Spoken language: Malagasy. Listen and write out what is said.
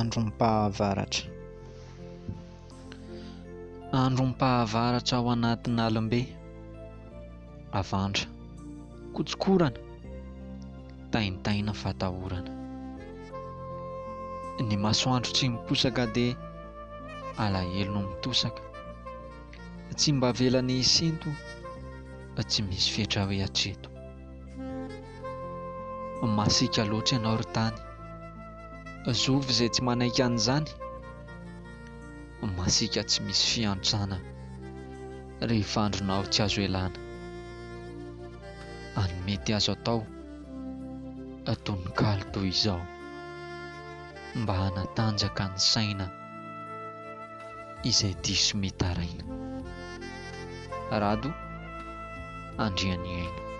Androm-pahavaratra. Androm-pahavaratra ao anatin'alim-be. Avandra, kotrokorana, taintaina fatahorana. Ny masoandro tsy miposaka dia alahelo no mitosaka. Tsy mba avelany hisento, tsy misy fetra hoe hatreto. Masiaka loatra ianao ry tany. Zovy izay tsy manaiky an'izany? Masiaka tsy misy fiantrana rehefa andronao tsy azo elana. Any mety azo atao tononkalo toy izao mba hanatanjaka ny saina izay diso mitaraina. Rado Andrianiaina.